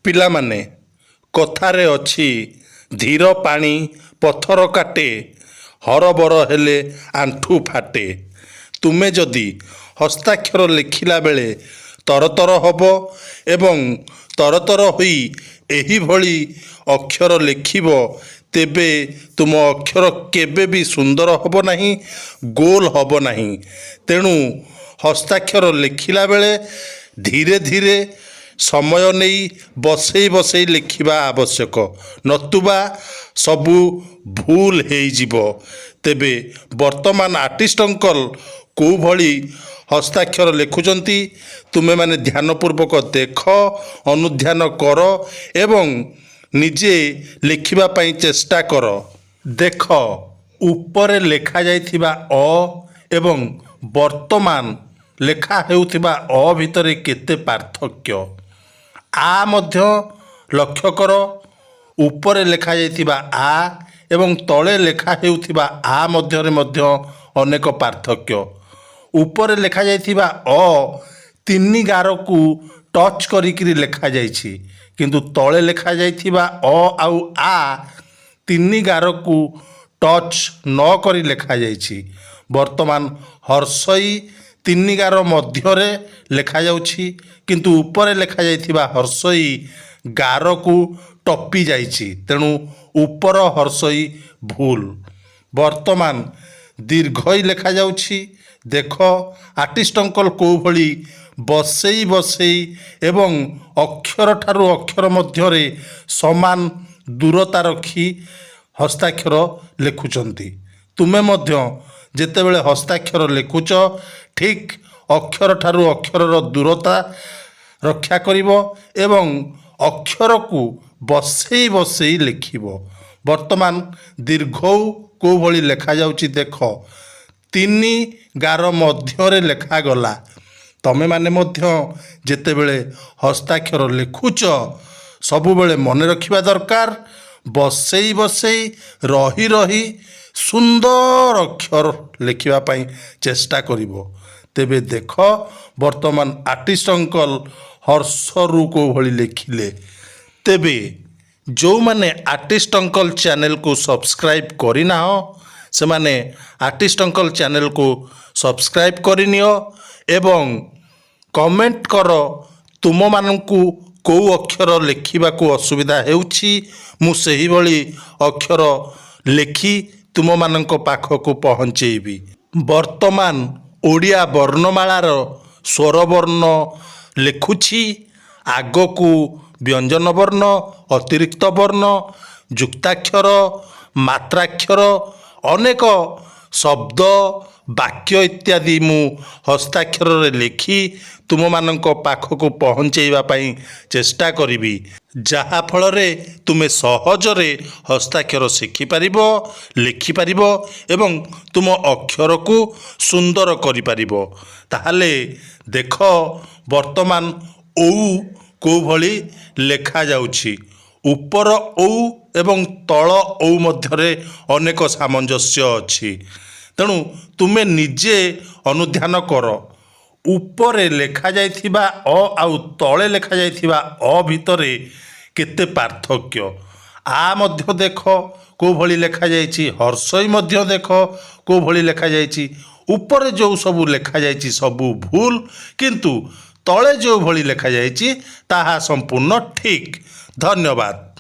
ପିଲାମାନେ, କଥାରେ ଅଛି, ଧୀର ପାଣି ପଥର କାଟେ, ହରବର ହେଲେ ଆଣ୍ଠୁ ଫାଟେ। ତୁମେ ଯଦି ହସ୍ତାକ୍ଷର ଲେଖିଲା ବେଳେ ତରତର ହେବ ଏବଂ ତରତର ହୋଇ ଏହିଭଳି ଅକ୍ଷର ଲେଖିବ, ତେବେ ତୁମ ଅକ୍ଷର କେବେ ବି ସୁନ୍ଦର ହେବ ନାହିଁ, ଗୋଲ ହେବ ନାହିଁ। ତେଣୁ ହସ୍ତାକ୍ଷର ଲେଖିଲା ବେଳେ ଧୀରେ ଧୀରେ ସମୟ ନେଇ ବସେଇ ବସେଇ ଲେଖିବା ଆବଶ୍ୟକ, ନତୁବା ସବୁ ଭୁଲ ହେଇଯିବ। ତେବେ ବର୍ତ୍ତମାନ ଆର୍ଟିଷ୍ଟ ଅଙ୍କଲ କେଉଁଭଳି ହସ୍ତାକ୍ଷର ଲେଖୁଛନ୍ତି, ତୁମେମାନେ ଧ୍ୟାନପୂର୍ବକ ଦେଖ, ଅନୁଧ୍ୟାନ କର ଏବଂ ନିଜେ ଲେଖିବା ପାଇଁ ଚେଷ୍ଟା କର। ଦେଖ, ଉପରେ ଲେଖାଯାଇଥିବା ଅ ଏବଂ ବର୍ତ୍ତମାନ ଲେଖା ହେଉଥିବା ଅ ଭିତରେ କେତେ ପାର୍ଥକ୍ୟ। ଆ ମଧ୍ୟ ଲକ୍ଷ୍ୟ କର। ଉପରେ ଲେଖାଯାଇଥିବା ଆ ଏବଂ ତଳେ ଲେଖା ହେଉଥିବା ଆ ମଧ୍ୟରେ ମଧ୍ୟ ଅନେକ ପାର୍ଥକ୍ୟ। ଉପରେ ଲେଖାଯାଇଥିବା ଅ ତିନି ଗାରକୁ ଟଚ୍ କରିକିରି ଲେଖାଯାଇଛି, କିନ୍ତୁ ତଳେ ଲେଖାଯାଇଥିବା ଅ ଆଉ ଆ ତିନି ଗାରକୁ ଟଚ୍ ନ କରି ଲେଖାଯାଇଛି। ବର୍ତ୍ତମାନ ହର୍ଷଇ ତିନି ଗାର ମଧ୍ୟରେ ଲେଖାଯାଉଛି, କିନ୍ତୁ ଉପରେ ଲେଖାଯାଇଥିବା ହର୍ଷଇ ଗାରକୁ ଟପି ଯାଇଛି। ତେଣୁ ଉପର ହର୍ଷଇ ଭୁଲ। ବର୍ତ୍ତମାନ ଦୀର୍ଘଇ ଲେଖାଯାଉଛି। ଦେଖ, ଆର୍ଟିଷ୍ଟ ଅଙ୍କଲ କେଉଁଭଳି ବସେଇ ବସେଇ ଏବଂ ଅକ୍ଷର ଠାରୁ ଅକ୍ଷର ମଧ୍ୟରେ ସମାନ ଦୂରତା ରଖି ହସ୍ତାକ୍ଷର ଲେଖୁଛନ୍ତି। ତୁମେ ମଧ୍ୟ ଯେତେବେଳେ ହସ୍ତାକ୍ଷର ଲେଖୁଛ, ଠିକ୍ ଅକ୍ଷର ଠାରୁ ଅକ୍ଷରର ଦୂରତା ରକ୍ଷା କରିବ ଏବଂ ଅକ୍ଷରକୁ ବସେଇ ବସେଇ ଲେଖିବ। ବର୍ତ୍ତମାନ ଦୀର୍ଘଉ କେଉଁଭଳି ଲେଖାଯାଉଛି ଦେଖ। ତିନି ଗାର ମଧ୍ୟରେ ଲେଖାଗଲା। ତମେମାନେ ମଧ୍ୟ ଯେତେବେଳେ ହସ୍ତାକ୍ଷର ଲେଖୁଛ, ସବୁବେଳେ ମନେ ରଖିବା ଦରକାର, ବସେଇ ବସେଇ, ରହି ରହି ସୁନ୍ଦର ଅକ୍ଷର ଲେଖିବା ପାଇଁ ଚେଷ୍ଟା କରିବ। ତେବେ ଦେଖ, ବର୍ତ୍ତମାନ ଆର୍ଟିଷ୍ଟ ଅଙ୍କଲ ହର୍ଷରୁ କେଉଁଭଳି ଲେଖିଲେ। ତେବେ ଯେଉଁମାନେ ଆର୍ଟିଷ୍ଟ ଅଙ୍କଲ ଚ୍ୟାନେଲକୁ ସବସ୍କ୍ରାଇବ୍ କରିନାହ, ସେମାନେ ଆର୍ଟିଷ୍ଟ ଅଙ୍କଲ ଚ୍ୟାନେଲକୁ ସବସ୍କ୍ରାଇବ୍ କରିନିଅ ଏବଂ କମେଣ୍ଟ କର, ତୁମମାନଙ୍କୁ କେଉଁ ଅକ୍ଷର ଲେଖିବାକୁ ଅସୁବିଧା ହେଉଛି। ମୁଁ ସେହିଭଳି ଅକ୍ଷର ଲେଖି ତୁମମାନଙ୍କ ପାଖକୁ ପହଞ୍ଚେଇବି। ବର୍ତ୍ତମାନ ଓଡ଼ିଆ ବର୍ଣ୍ଣମାଳାର ସ୍ୱରବର୍ଣ୍ଣ ଲେଖୁଛି। ଆଗକୁ ବ୍ୟଞ୍ଜନ ବର୍ଣ୍ଣ, ଅତିରିକ୍ତ ବର୍ଣ୍ଣ, ଯୁକ୍ତାକ୍ଷର, ମାତ୍ରାକ୍ଷର, ଅନେକ ଶବ୍ଦ, ବାକ୍ୟ ଇତ୍ୟାଦି ମୁଁ ହସ୍ତାକ୍ଷରରେ ଲେଖି ତୁମମାନଙ୍କ ପାଖକୁ ପହଞ୍ଚେଇବା ପାଇଁ ଚେଷ୍ଟା କରିବି, ଯାହାଫଳରେ ତୁମେ ସହଜରେ ହସ୍ତାକ୍ଷର ଶିଖିପାରିବ, ଲେଖିପାରିବ ଏବଂ ତୁମ ଅକ୍ଷରକୁ ସୁନ୍ଦର କରିପାରିବ। ତାହେଲେ ଦେଖ, ବର୍ତ୍ତମାନ ଓଉ କେଉଁଭଳି ଲେଖାଯାଉଛି। ଉପର ଓଉ ଏବଂ ତଳ ଓଉ ମଧ୍ୟରେ ଅନେକ ସାମଞ୍ଜସ୍ୟ ଅଛି। ତେଣୁ ତୁମେ ନିଜେ ଅନୁଧ୍ୟାନ କର, ଉପରେ ଲେଖାଯାଇଥିବା ଅ ଆଉ ତଳେ ଲେଖାଯାଇଥିବା ଅ ଭିତରେ କେତେ ପାର୍ଥକ୍ୟ। ଆ ମଧ୍ୟ ଦେଖ କେଉଁଭଳି ଲେଖାଯାଇଛି। ହର୍ଷଇ ମଧ୍ୟ ଦେଖ କେଉଁଭଳି ଲେଖାଯାଇଛି। ଉପରେ ଯେଉଁ ସବୁ ଲେଖାଯାଇଛି ସବୁ ଭୁଲ, କିନ୍ତୁ ତଳେ ଯେଉଁଭଳି ଲେଖାଯାଇଛି ତାହା ସମ୍ପୂର୍ଣ୍ଣ ଠିକ୍। ଧନ୍ୟବାଦ।